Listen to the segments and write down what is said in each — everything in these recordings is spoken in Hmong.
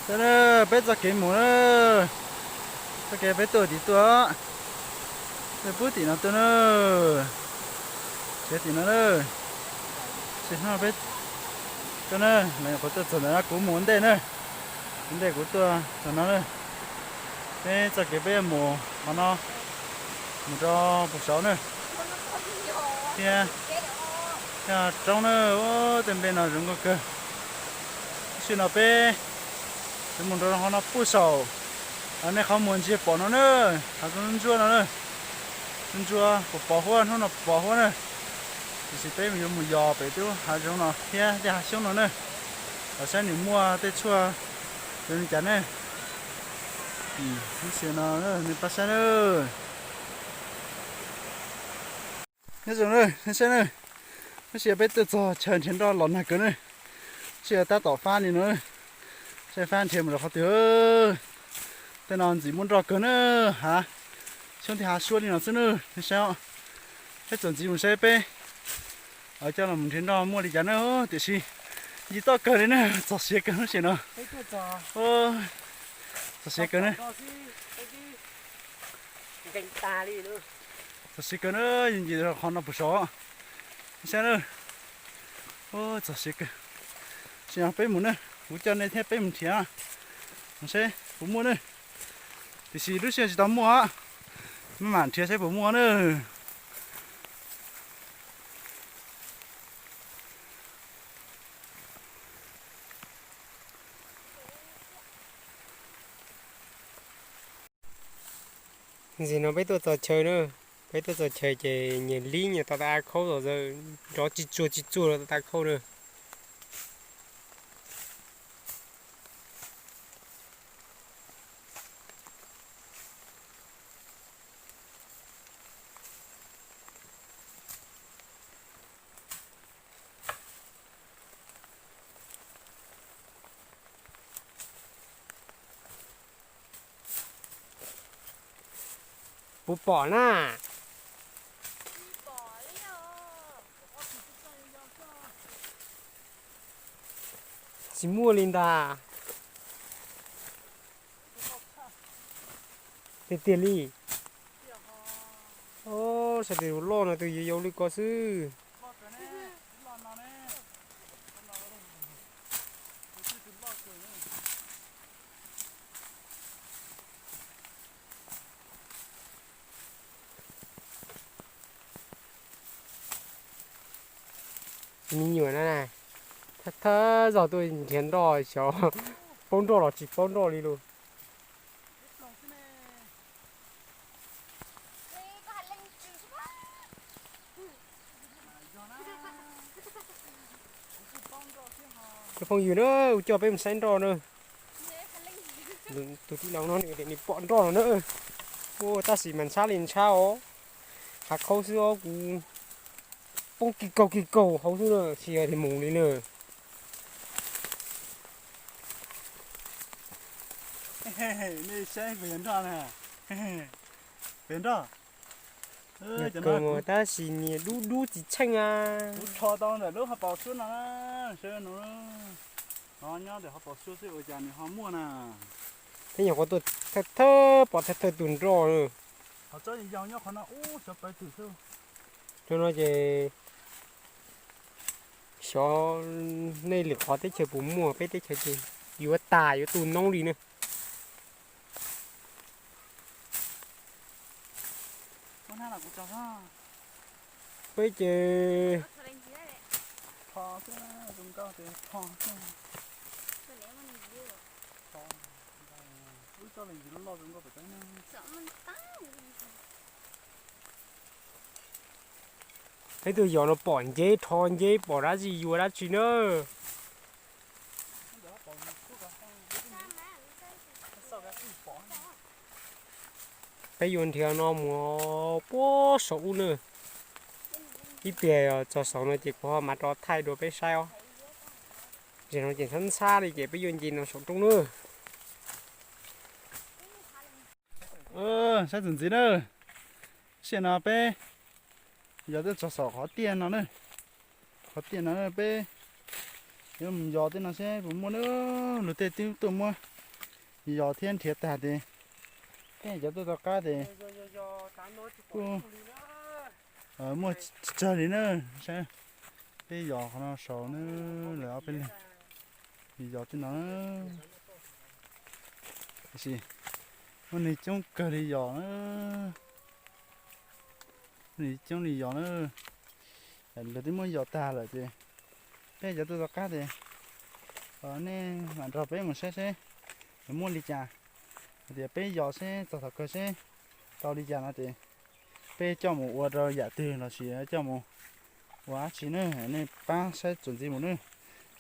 Tau na, peb txoj kev mus na, txoj kev peb tuaj tim tuaj, peb pub tim no tuaj na, tsev tim no na, tsis hnub peb tuaj na, lawv nyuam qhuav tuaj txog ntawm no kuv mus ua ntej na, ua ntej kuv tuaj txog no na. Peb txoj kev peb yuav mus qhov no, mus rau puag saud na, thiab yog roob na, tej npe no zoo nkauj kawg. Tab sis no peb yuav mus rau qhov no puag saum, nej qhov muag ntsia pom no na, hav zoov ntsuab no na, ntsuab pos pos huab, hnub no pos huab na. Tiam sis peb yuav mus yos pem tej hav zoov no thiab tej hav xyoob no na, los saib nws muaj tej tshuaj zoo li cas ne. Tab sis no nej pab saib na. Nyob zoo na, nej saib na, tab sis peb tuaj txog chaw nrhiav nroj los nag kawg na, tab sis tab tom fab li no, saib fab nrhiav mus rau qhov twg. Tej no ntxim muaj nroj kawg na, hav xyoob thiab hav suab li no xwb na, nej saib. Peb txuas ntxiv mus saib peb coj los mus nrhiav nroj muaj li cas na, tiam sis ncig toj kawg li na, txog siav kawg lub sij hawm no. Txog siav kawg na. Txog siav kawg na, ncig rau qhov no puag saud. Saib na. Txog siav kawg. Sim no peb mus na, kuv coj nej thiab peb mus nrhiav, mus saib puas muaj na. Tiam sis lub sij hawm tsis tau muaj, maj mam nrhiav saib puas muaj na. Ntxim no peb tuaj txog chaw na, peb tuaj txog chaw ces nyias lib nyias tau tas av khaub zom zaws, nrov tsis tsuag tsis tsuag rau tas av khaub na. Puas pom na? Tsis muaj li ntag. Tiag tiag li. Sab tes loj no tus yuav yau li ko xwb. Me nyuam na, thawj thawj zaug tuaj nrhiav nroj xyov paub nroj los tsis paub nroj li lus. Cov phooj ywg na, kuv coj peb mus saib nroj na. Tus tij laug no nws pom nroj no na. Tab sis mas ntshab li ntshab os, hav khaub xwb os, kuv poob kig kaug kig kaug hauv xwb na, tsis yog tias mus li na. Nej saib pem nroj na, pem nroj. Tab sis niag dub dub tsis tsheej a. Kuv rho tau ntawm lub hauv paus suab no, saib no, nyob ntawm hauv paus suab xwb ua cas nws ho muaj na. Peb nyuam qhuav tuaj thawj thawj pom thawj thawj tus nroj. Qhov tsob yau nyob qhov no ub, xyov pawv twg xwb. Rau no ces xyov nej lwm qhov teb chaws puas muaj, peb teb chaws ces yuav tas yuav tu noob li na. Peb ces peb tuaj yos no pom nceb rho nceb pom dab tsi yuav dab tsi na. Peb yuav nrhiav no mus puag saum ub na. Ib pliag txog saum no ces kuv ho mam rov thaij dua peb saib os. Zaum no ces ntxhab ntxhab li ces peb yuav nce no saum roob na. Saib txuas ntxiv na. Sij hawm no peb yos tuaj txog saum qhov tiaj no na. Qhov tiaj no peb yuav mus yos tej no seb puas muaj na. Luag tej twb tuaj muab Yos thiab nrhiav tag ces peb cov tuaj tom qab ces kuj muaj tsawg li na. Saib, peb yos qhov no saud na, lawv ob peb leeg yos tej no. Tiam sis muaj neeg coob kawg li yos na, muaj neeg coob li yos na. Lawv twb muab yos tag lawm ces peb cov tuaj tom qab ces nej mam nrog peb mus saib seb muaj li cas. Hais tias peb yos seb txog thaum kawg seb tau li cas no ces peb coj mus ua rau yam twg los sis coj mus ua dab tsi na. Nej pab saib txuas ntxiv mus na,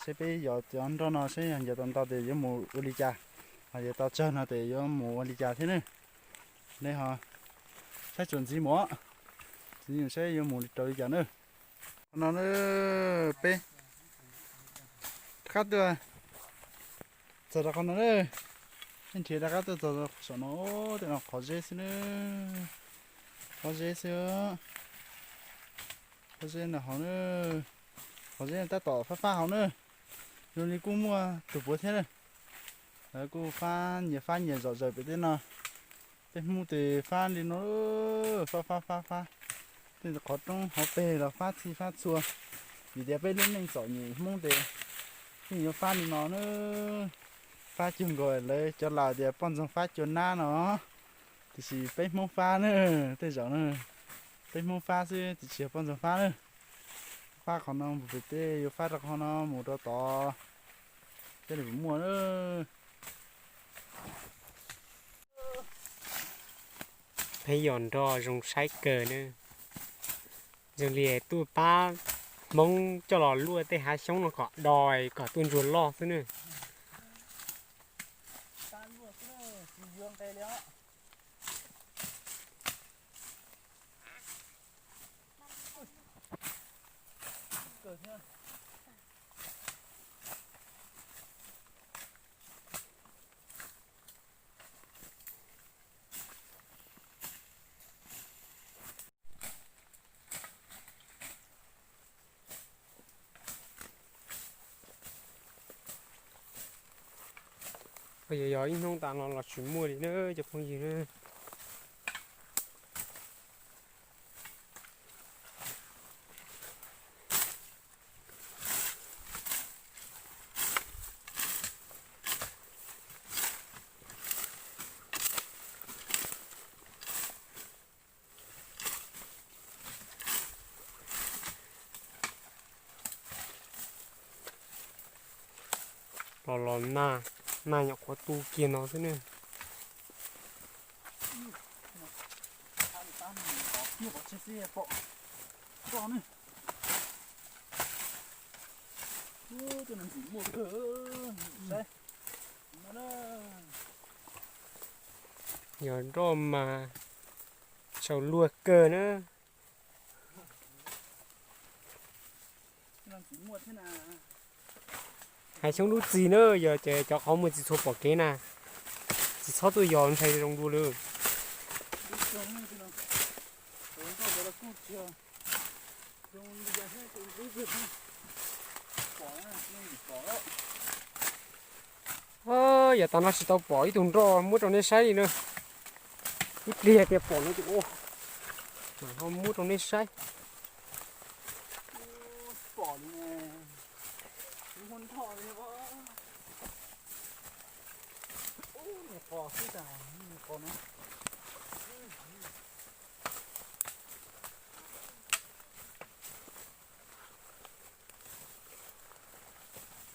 seb peb yos cov nroj no seb yog yos tau ntau ces yuav mus ua li cas, ho yog tau tsawg no ces yuav mus ua li cas thiab na. Nej ho saib txuas ntxiv mus, txuas ntxiv mus saib yuav mus rau li cas na. Qhov no na, peb rov qab tuaj txog rau qhov no na, peb nrhiav rov qab tuaj txog saum no, tej no qhov zeb xwb na, qhov zeb xwb. Qhov zeb no hauv na, qhov zeb no tab tom fab fab hauv na, zoo li kuj muaj tus puav thiab na. Lawv kuj fab nyias fab nyias zom zaws pem tej no. Tej Hmoob tes fab li no, fab fab fab fab. Tej qhov roob hauv pes los fab txhij fab txhua. Vim tias peb lub neej txom nyem Hmoob tes yeej yuav fab li no na. Fab cuag nkaus lawv cov laus tias poj ntxoog fab cua nab no. Tiam sis peb Hmoob fab na, tej zaum na, peb Hmoob fab xwb tsis yog poj ntxoog fab na. Fab qhov no mus pem tej, yuav fab rau qhov no mus rau tod, tej li puas muaj na. Peb yos nroj zoo saib kawg na. Zoo li tuaj pab Hmoob coj los luaj tej hav xyoob no kom do, kom tuaj ntsuag loj xwb na. Yog, yog ib hnub tas no los tsis muaj li na cov phooj ywg na. Los los nag, nag nyuam qhuav tu kiag no xwb ne. Yog nroj mas tsaus luag kawg na. Hais xyoob lub txig na, yog ces cov qhov muag tsis txhua pom kev na, tsis txhob tuaj yos ntshai zoo dua lawm. Yog tas no tsis tau pom ib tug nroj muab rau nej saib li na. Ib pliag tias pom no ces ua, ho muab rau nej saib.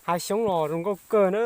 Hav xyoob los zoo nkauj kawg na.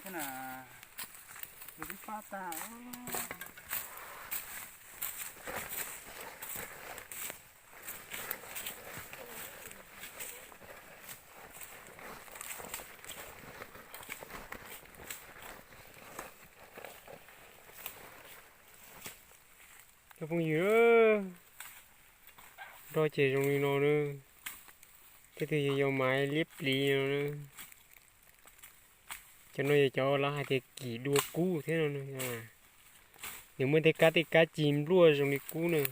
Thiab na, nws twb pab tag. Cov phooj ywg, nroj ces zoo li no na, tej tug yog yau maiv liab plis no na. Cov no yog cov lawv hais tias kim dua kub thiab no. Nws muaj tej kab tej kab ci npluaj zoo li kub na.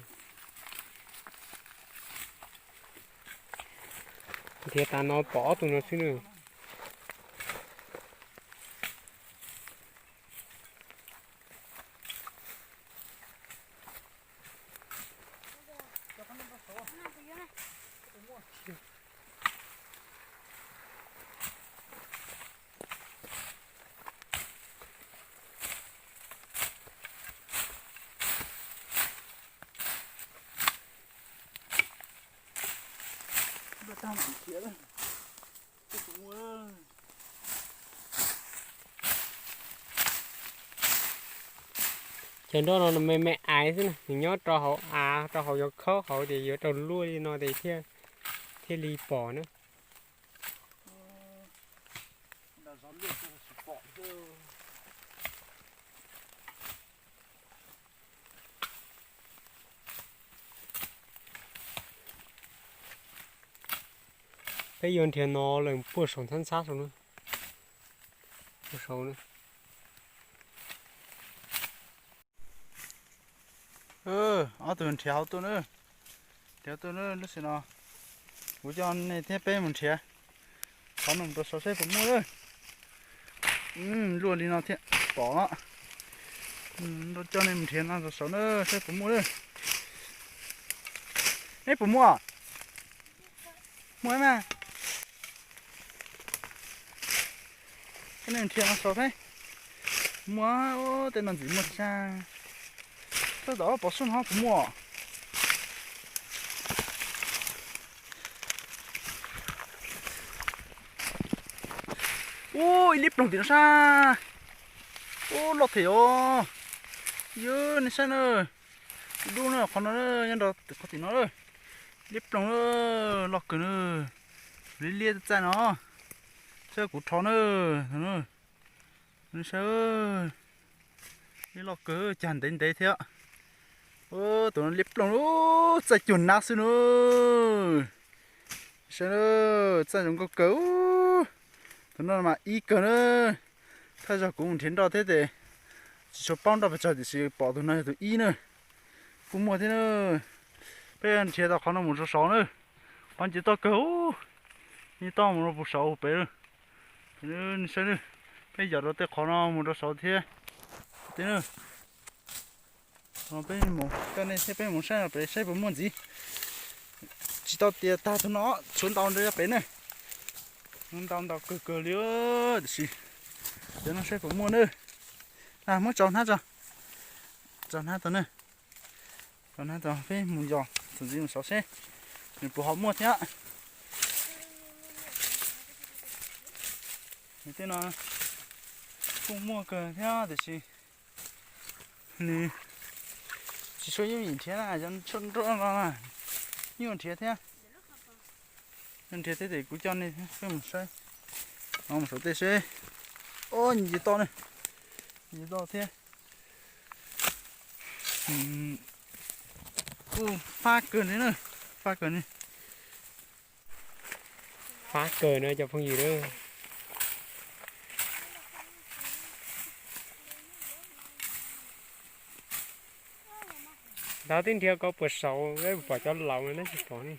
Nrhiav tas no pom ob tug no xwb na. Cov nroj no me me aiv xwb na, nws nyob rau hauv av, rau hauv cov khaub hauv ces yuav rau luaj li no ces thiaj li pom na. Peb yuav nrhiav no lawm puag saum ntxhab ntxhab saud na. Puag saud na. Ob tug nrhiav hauv tuaj na. Nrhiav tuaj na lub sij no. Kuv coj nej thiab peb mus nrhiav qhov no mus rau saud saib puas muaj na. Luaj li no thiaj pom. Coj nej mus nrhiav no rau saud na saib puas muaj na. Neb puas muaj? Muaj mas. Coj nej mus nrhiav no saud saib. Muaj, tej no ntxim muaj tiag. Tab tom pom sub no puas muaj? Ub, ib liab ploog tim no sab. Ub, loj thiab os. Yog nej saib na, dub na, qhov no nyob rau qhov tim no. Liab ploog loj kawg na. Liab liab txaij no. Saib kuv rho na. Saib, liab loj kawg, cag ntev ntev thiab. Tus no liab ploog, txaij cuag nab xwb na. Saib, txaij zoo nkauj kawg. Tus no mas ib kawg na. Thawj zaug kuv mus nrhiav nroj thiab ces tsis tshua paub nroj pes tsawg tiam sis pom tus no yog tus ib na. Kuj muaj thiab na. Peb nrhiav tau qhov no mus rau saud na. Qhov ntsia toj kawg, ntsia toj mus rau puag saud pem. Saib, peb yos rau tej qhov no mus rau saud thiab. Tej na, peb mus, coj nej thiab peb mus saib pem saib puas muaj ntxiv. Tsis tau tias tag tus no, tshuav ntau ntau pem na. Ntau ntau kawg kawg li tiam sis cov no saib puas muaj na. Muab tso hnab tso, tso hnab tso na. Tso hnab tso peb mus yos txuas ntxiv mus saud seb nws puas ho muaj thiab. Nws tej no kuj muaj kawg thiab tiam sis nws tsis tshua yooj yim nrhiav na, yog tshuaj nroj no na, nyuaj nrhiav thiab. Nrhiav thiab ces kuv coj nej peb mus saib, mus saum tej seb. Ob, nce toj ne, nce toj thiab. Kuj fab kawg li na, fab kawg li. Fab kawg no cov phooj ywg na. Ntawd twb nrhiav ko puas saud, pom cov laus no tab sis pom ne.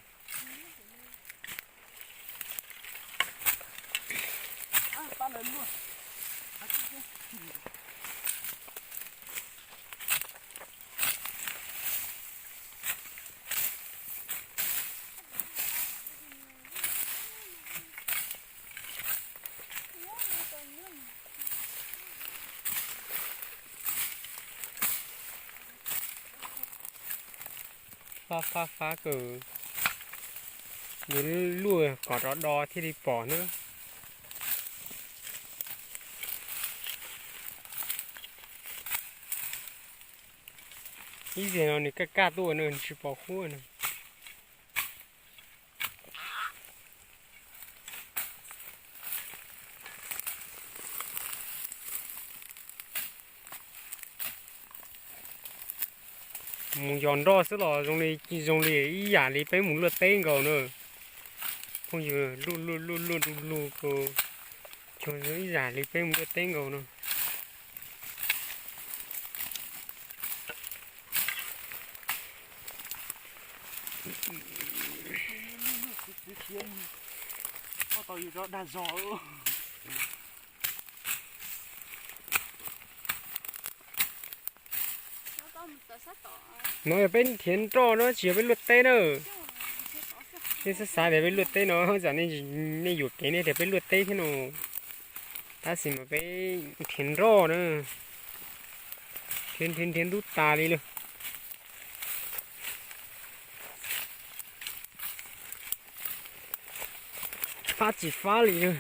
Fab fab fab kawg, yuav luaj kom rov do thiaj li pom na. Ib zaug no nws kaj kaj tuaj no tsis pom huab no. Mus yos nroj xwb los zoo li, zoo li ib yam li peb mus luaj teb nkaus na. Phooj ywg, luaj luaj luaj luaj du lug, ib yam li peb mus luaj teb nkaus no. No yog peb nrhiav nroj na, tsis yog peb luaj teb na. Nej xav xav tias peb luaj teb no, tsam nej yuam kev nej tias peb luaj teb thiab no. Tab sis mas peb nrhiav nroj na, nrhiav nrhiav nrhiav ntub tas li lawm. Fab tsis fab li na.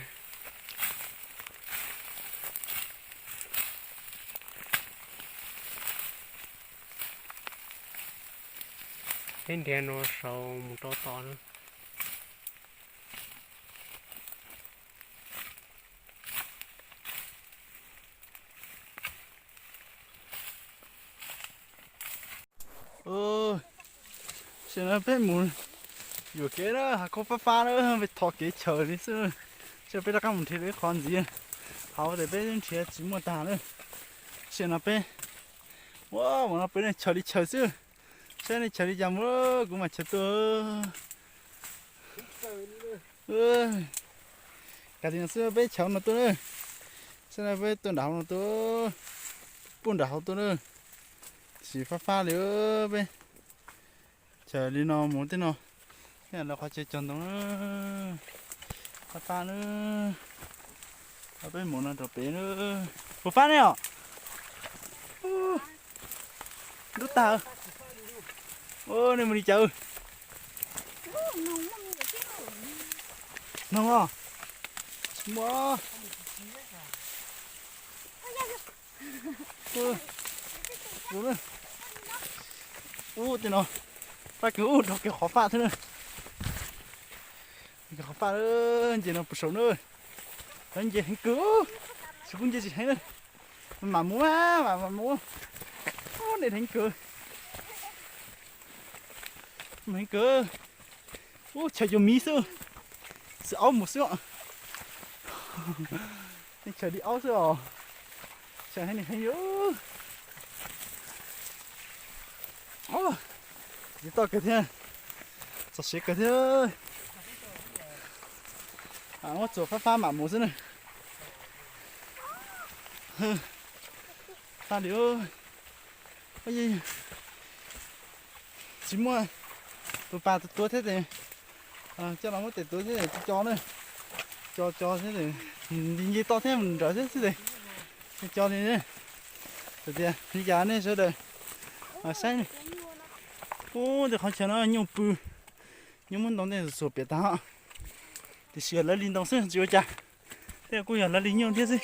Peb nrhiav no saud mus rau tom na. Tam sim no peb mus yuam kev na, hav khaub fab fab na, peb thov kev chaws li xwb. Seb peb rov qab mus nrhiav lawv qhov ntxiv, hauv tias peb nrhiav tsis muaj tag na. Tam sim no peb, ua, mus no peb nej chaws li chaws xwb. Saib nej chaws li cas mus, kuv mam chaws tuaj. Kav li no xwb peb chaws no tuaj na. Saib no peb tuaj nram hauv no tuaj, pub nram hauv tuaj na. Sim fab fab li peb chaws li no mus tej no, tej lawv qhov chaw cog ntoo na, fab fab na. Peb mus no rau pem na. Puas fab ne os? Ntub tag. Nej mus li cas? Noog os. Tsis muaj. Ub, tej no fab kawg, ub, rau kiag qhov faj thiab na. Kiag qhov faj, nce no puag saum na. Lawv nce heev kawg, tsis kuj nce tsis heev na. Mam mus, mam mus. Ub, nej heev kawg. Heev kawg. Ub, chaw cua miv xwb, xwm aub mus xwb os. Nej chaw li aub xwb os. Chaw heev li heev li. Tsis toj kawg thiab, txog siav kawg thiab. Muab txuas fab fab mam mus xwb na. Fab li. Tsis muaj tus pas tus tuav thiab ces coj los muab tes tuav thiab co co na. Co co thiab, nce nce toj thiab mus nrawm thiab xwb ces co li. Tias li cas nej sawv daws saib. Ub, tej qhov chaw no nyuj pw, nyuj muab ntoo tej xuas piam tag. Tiam sis yog lawv li ntoo xwb tsis ua cas, tej kuj yog lawv li nyuj thiab xwb.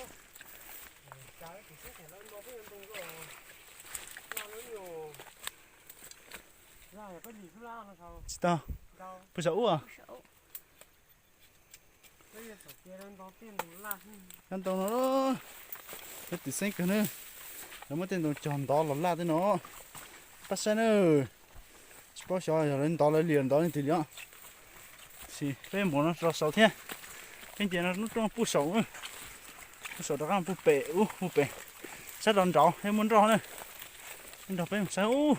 Tsis tau, puas saum ub os? Cov ntoo no, peb twm xeeb kawg na, lawv muab tej ntoo cog ntov los laj tej no. Pab saib na, tsis paub xyov yog lawv ntov lawv li ntov leej twg li os. Tab sis peb mus no rau saud thiab, peb nce no lub rooj puag saum, puag saum rov qab puag pem ub, puag pem sab rau nraud thiab muaj nroj na. Nrog peb mus saib ub,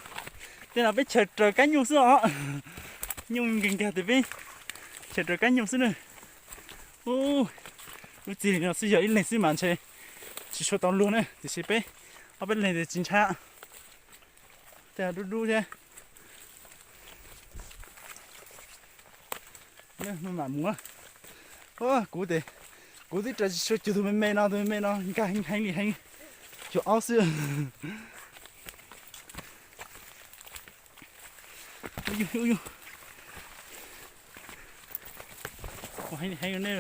tej no peb chaws raws kab nyuj xwb os. Nyuj nkag nkag ces peb chaws raws kab nyuj xwb na. Ub, lub txij li no xwb yog ib leeg xwb mas ntshe tsis tshua tau luag na, tiam sis peb ob peb leeg ces tsis ntshai. Tej dub dub thiab. Mam mus. Kuv tes, kuv twb raws tsis tshua cuag tus me me no, tus me me no nkag heev heev li heev, cuag aub xwb. Heev li heev ne,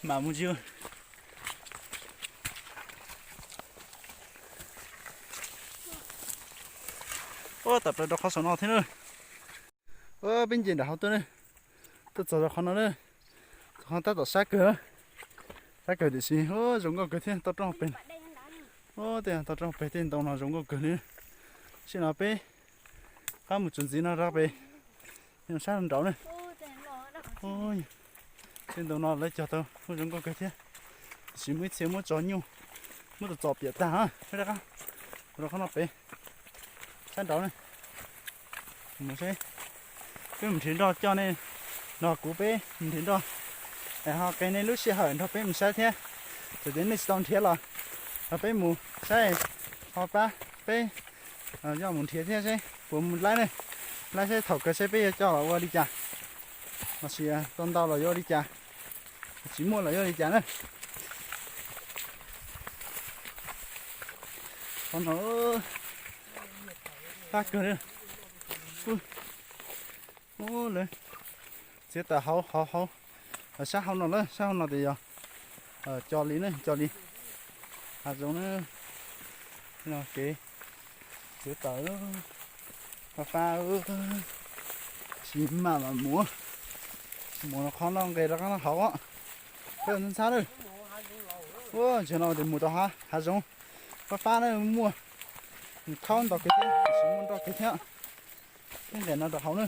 mam mus tsis. Ua tawm plaws rau qhov saum no thiab na. Ua peb nce nram hauv tuaj na, tuaj txog rau qhov no na. Txog qhov tab tom sab kawg, sab kawg tiam sis zoo nkauj kawg thiab tau roob hauv pes. Ua tej tau roob hauv pes tej ntoo no zoo nkauj kawg li. Sij no peb qab mus tsuas ntxiv no rau pem, sab nraud na. Tej ntoo no lawv cog tau zoo nkauj kawg thiab, tiam sis muaj ib txhia muab tso nyuj, muab txom txom piam tag. Peb rov qab mus rau qhov no pem, sab nraud na. Mus seb, peb mus nrhiav nroj coj nej nrog kuv peb mus nrhiav nroj, ho qee nej lub sij hawm nrog peb mus saib thiab. Txawm tias nej tsis tau nrhiav los, los peb mus saib, ho pab peb coj mus nrhiav thiab seb puas mus laib ne, laib seb thaum kawg seb peb yuav coj los ua li cas, lossis tau ntau los yuav ua li cas, tsis muaj los yuav ua li cas na. Qhov no qab kawg li. Lawv txiav tawm hauv hauv hauv, sab hauv no lawm, sab hauv no tias yog co li na, co li hav zoov na. Kev txiav tawm fab fab, tsis mam mam mus, mus qhov no nqes rov qab hauv, ntxhab ntxhab na. Ua ntshe no tias mus rau hav zoov fab fab na, muaj khaub nto kiag thiab, tiam sis muaj nroj kiag thiab. Peb nqes no rau hauv na.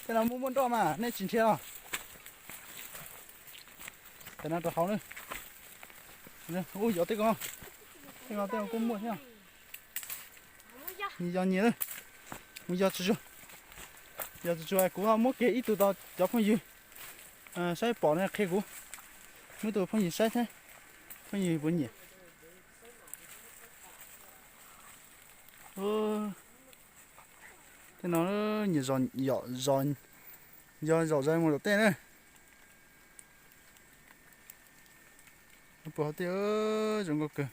Tej no muaj muaj nroj mas nej tsis nrhiav los? Tej no rau hauv na. Ub, yog tej ko, tej ko tej no kuj muaj thiab. Yog nyias, mus yog tsuj tsuag, yog tsuj tsuag kuv ho muab kiag ib tug tau cov phooj ywg saib pom no qhia kuv, muab ib tug phooj ywg saib thiab, phooj ywg puas nyiam. Tej no nyias yog zom zaws mus tom tej na. Puag hauv tej zoo nkauj kawg,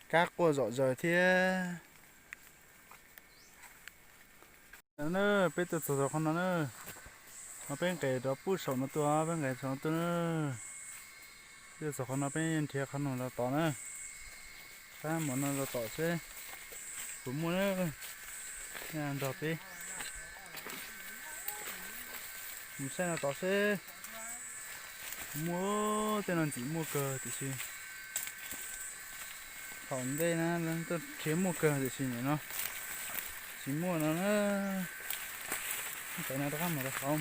kab quaj zom zaws thiab. Na, peb tuaj txog rau qhov no na, no peb nqes rau pub saum no tuaj, peb nqes saum no tuaj na. Peb tuaj txog qhov no peb nrhiav qhov no rau tod na, qab mus no rau tom seb puas muaj na. Nrog peb mus saib no tod seb puas muaj. Tej no ntxim muaj kawg tiam sis thaum ntej na tuaj nrhiav muaj kawg tiam sis nim no tsis muaj no na. Ntawm no rov qab mus rau hauv,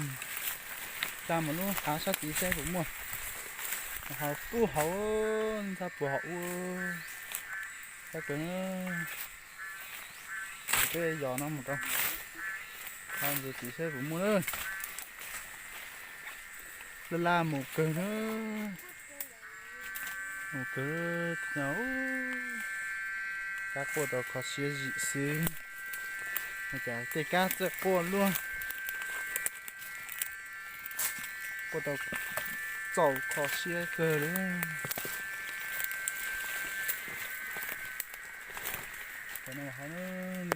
tsa mus lub hav sab tid seb puas muaj. Hav kub hauv, ntxhab puag hauv ub, sab kawg. Peb yos no mus rau hav ntxuav tid seb puas muaj na. Laj laj mus kawg na, mus kawg. Kab quaj tau kho siab zim xwb, cas tej kab txawj quaj luaj, quaj tau txaus kho siab kawg li.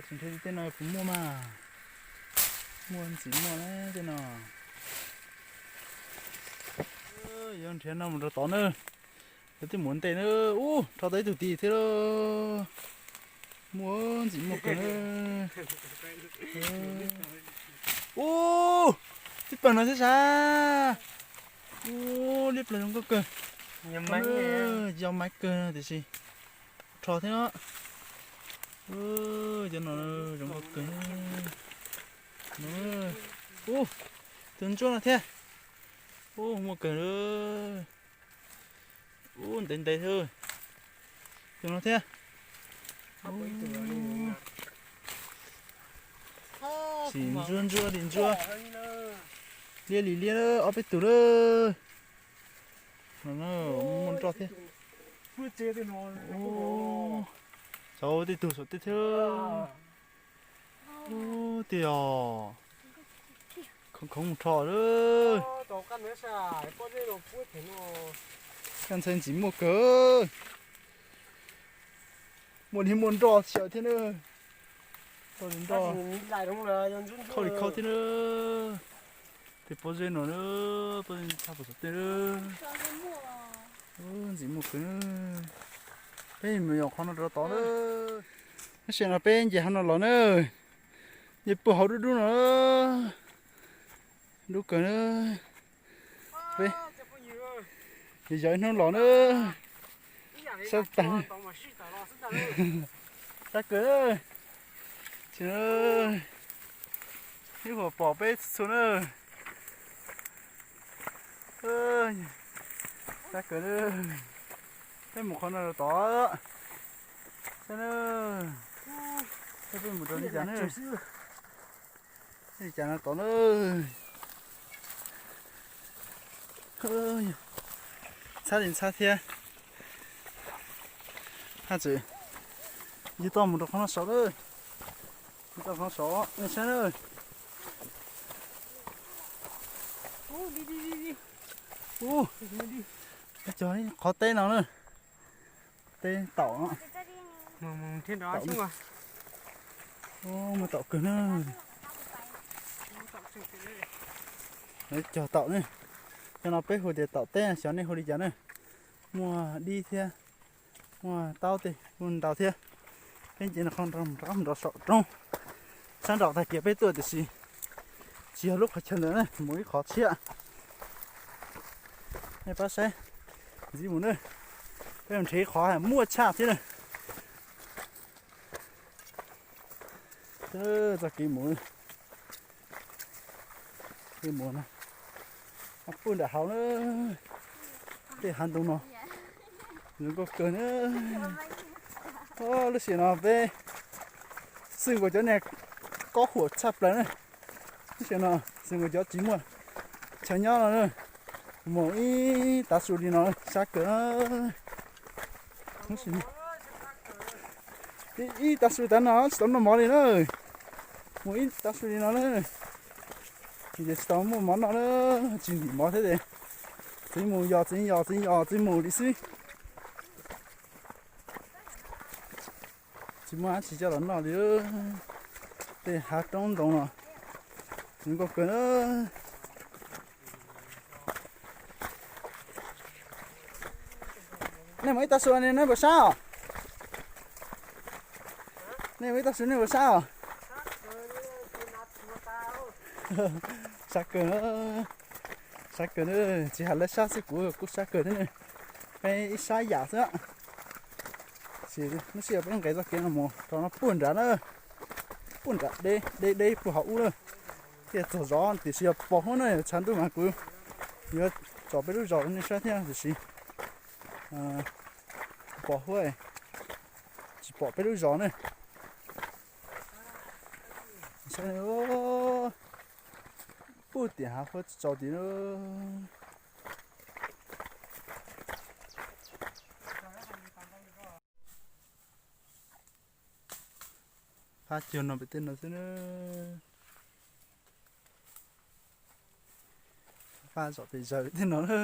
Tsis nrhiav tej no puas muaj mas, muaj ntxim muaj na tej no. Yuav nrhiav no mus rau tod na, yuav twb mus ntej na. Ub, rho tau ib tug tid thiab lauj. Muaj ntxim muaj kawg na. Ub, tib pawg no thiab sas. Ub, liab plas zoo nkauj kawg. Yog maiv kawg tiam sis rho thiab. Cov no zoo nkauj kawg. Ub, tus ntsuab no thiab. Ub, muaj kawg. Ub, ntev ntev thiab. Tus no thiab. Tsis ntsuab ntsuab li ntsuab. Liab li liab ob peb tug lawm. Muaj nroj thiab. Xyov tej tug saum tej thiab. Ub, tiag os. Khoov khoov mus rho lawm. Kaj ntxhais ntxim muaj kawg. Muaj li muaj nroj xyaw thiab na. Nroj, khau li khau thiab na. Tej pob zeb no na, pob zeb tshaj puas xov tej na. Ub, ntxim muaj kawg na. Peb mus yos qhov no rau tod na. Lub sij hawm no peb nce hauv no los na, nce puag hauv dub dub no, dub kawg na. Peb yog ib hnub los na, sab tag, sab kawg. Ib huam pom peb txhua txhua na. Sab kawg, peb mus qhov no tod, saib na, peb mus rau li cas na, li cas no tod na. Ntxhab li ntxhab thiab. Haj tseem yug toj mus rau qhov no saud lawm. Yug toj qhov saud nej saib na. Ub, cog qhov teb no na. Teb taum, muaj taum kawg na. Cog taum ne. Cov no peb hu tias taum teb, xyov nej hu li cas na. Muaj dib thiab, muaj taub tej kuj ntau thiab. Peb nce no qhov rov qab mus rau saum roob, sab nraum tag kiag peb tuaj tiam sis tsis yog lub qhov chaw ntawd na, mus ib qhov tshiab. Nej pab saib ntxiv mus na, peb mus nrhiav ib qhov muaj tshaj thiab na. Txoj kev mus, kev mus no puag nram hauv na, tej hav ntoo no zoo nkauj kawg na. Lub sij hawm no peb xwb nkaus cov niag kob huam tshaj plaws na. Lub sij hawm no xwb nkaus cov tsis muaj chaw nyob no na, mus ib tav su li no sab kawg. Ib tav su tav no tsis tau noj mov li na. Mus ib tav su li no na, ces tsis tau muaj mov noj na, tsis ntim mov thiab ces txiv mus yos txiv yos txiv yos txiv mus li xwb. Tsis muaj dab tsi coj los noj li. Tej hav roob ntoo no zoo nkauj kawg na. Nej mus ib tav su ne, nej puas sab os? Nej mus ib tav su nej puas sab os? Sab kawg, sab kawg na. Tsis hais lawv sab xwb kuv kuj sab kawg thiab ne. Peb ib sab yam xwb. Lub sij hawm peb nqes txoj kev no mus rau no puag nrad na, puag nrad deb deb deb puag hauv ub na. Thiaj txog zos tiam sis yog pos huab na, tshav ntuj mas kuv yuav tsom peb lub zos rau nej saib thiab tiam sis pos huab, tsis pom peb lub zos na. Puag tim hav huab tsaus tid na. Pab cuag no pem tej no xwb na. Pab zom pem zaws tej no na.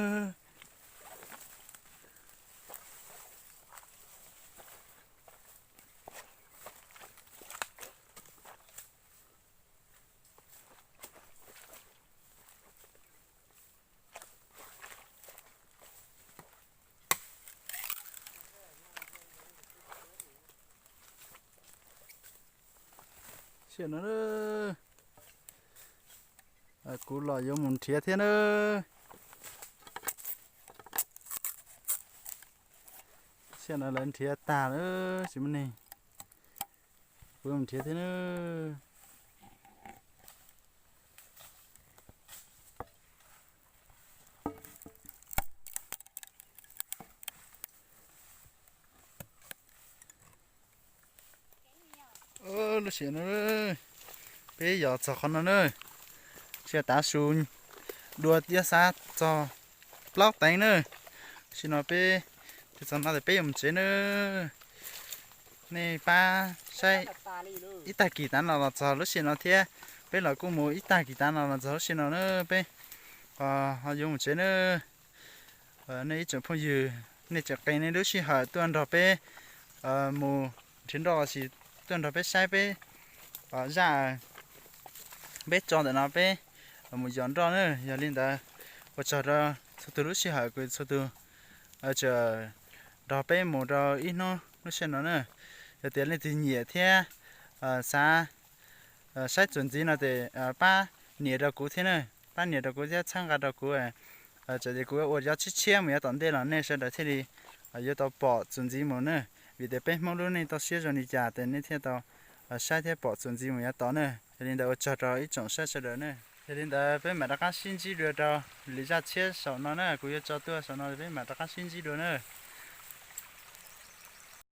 Sij hawm no, kuv los yuav mus nrhiav thiab na. Sij hawm no lawv nrhiav tag lawm tsis muaj neeg, kuv yuav mus nrhiav thiab na. Lub sij hawm no peb yos txog qhov no na, sij hawm tav su dua tiab xab txog plaub teev na. Lub sij hawm no peb txog no ces peb yuav mus tsev na. Nej pab saib ib tag kis tav no los txog lub sij hawm no thiab, peb los kuj mus ib tag kis tav no los txog lub sij hawm no na, peb ho yuav mus tsev na. Nej ib tsoom phooj ywg, nej tseem qee nej lub sij hawm tuaj nrog peb mus nrhiav nroj los sis tuaj nrog peb saib peb zaj peb tso ntawm no peb mus yos nroj na. Yog li ntawd, ua tsaug rau txhua tus lub sij hawm uas txhua tus tseem nrog peb mus rau ib hnub lub sij hawm no na. Yog tias leej twg nyiam thiab xav saib txuas ntxiv no ces pab nias rau kuv thiab na, pab nias rau kuv thiab txhawb nqa rau kuv. Txawm tias kuv ua cov tshiab tshiab mus yav tom ntej los nej sawv daws thiaj li yuav tau pom txuas ntxiv mus na. Vim tias peb Hmoob lub neej toj siab zoo li cas ces nej thiaj tau saib thiab pom txuas ntxiv mus yav tom na. Yog li ntawd ua tsaug rau ib tsoom saib sawv daws na. Yog li ntawd peb mam rov qab sib ntsib dua rau lwm zaj tshiab saum no na, kuv yuav tso tuaj saum no peb mam rov qab sib ntsib dua na.